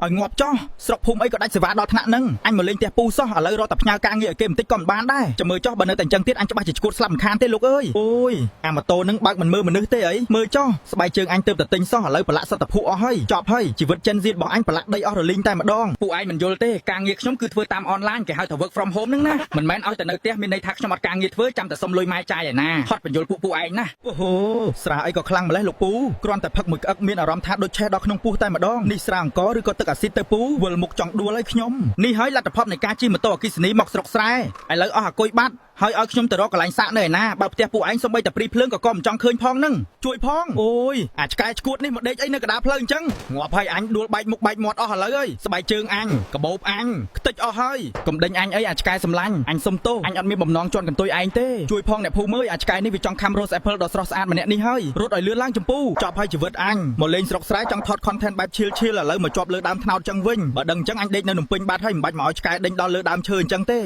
ឲ្យងាប់ចោះស្រុកភូមិអីក៏ដាច់សេវាដល់ថ្នាក់ហ្នឹងអញមកលេងផ្ទះពូសោះឥឡូវរត់តែផ្ញើការងារឲ្យគេបន្តិចក៏មិនបានដែរចាំមើលចោះបើនៅតែអញ្ចឹងទៀតអញច្បាស់ជាឈួតស្លាប់មិនខានទេលោកអើយអូយអាម៉ូតូហ្នឹងបើកមិនមើលមនុស្សទេអីមើលចោះស្បែកជើងអញទៅតែទិញសោះឥឡូវប្រឡាក់សត្វតភក់អស់ហើយចប់ហើយជីវិត Gen Z របស់អញប្រឡាក់ដីអស់រលីងតែម្ដងពួកឯងមិនយល់ទេការងារខ្ញុំគឺធ្វើតាមអនឡាញគេហៅថា work from home ហ្នឹងណាមិនមែនឲ្យតែនៅផ្ទះមានន័យថាខ្ញុំអត់ការងារធ្វើចាំតែសុំលុយម៉ែចាយឯណាហត់បញ្យល់ពួកពួកឯងណាអូហូស្រាអីក៏ខ្លាំងម្លេះលោកពូគ្រាន់តែផឹកមួយក្អឹកមានអារម្មណ៍ថាដូចឆេះដល់ក្នុងពោះតែម្ដងនេះស្រាអង្គឬក៏ទឹកអាស៊ីតទៅពូវិលមុខចង់ដួលឲ្យខ្ញុំនេះហើយលទ្ធផលនៃការជិះម៉ូតូអគ្គិសនីមកស្រុកស្រែឥឡូវអស់អាគុយបាត់ហើយឲ្យខ្ញុំទៅរកកន្លែងសាកនៅឯណាបើផ្ទះពួកឯងសំបីតែព្រីភ្លើងក៏ក៏មិនចង់ឃើញផងហ្នឹងជួយផងអូយអាចឆ្កែឈួតនេះមកដេកអីនៅកណ្ដាលផ្លូវអញ្ចឹងងាប់ហើយអញដួលបែកមុខបែកមាត់អស់ឥឡូវហើយស្បែកជើងអញកាបូបអញខ្ទេចអស់ហើយកុំដេញអញអីអាចឆ្កែសម្លាញ់អញសុំទោសអញអត់មានបំណងជន់កន្ទុយឯងទេជួយផងអ្នកភូមិអើយអាចឆ្កែនេះវាចង់ខាំ Rose Apple ដ៏ស្រស់ស្អាតម្នាក់នេះហើយរត់ឲ្យលឿនឡើងចម្ពូចប់ហើយជីវិតអញមកលេងស្រុកស្រែចង់ថត content បែប chill chill ឥឡូវមកជាប់លើដើមត្នោតចឹងវិញបើដឹងអញ្ចឹងអញដេកនៅភ្នំពេញបាត់ហើយមិនបាច់មកឲ្យឆ្កែដេញដល់លើដើមឈើអញ្ចឹងទេ។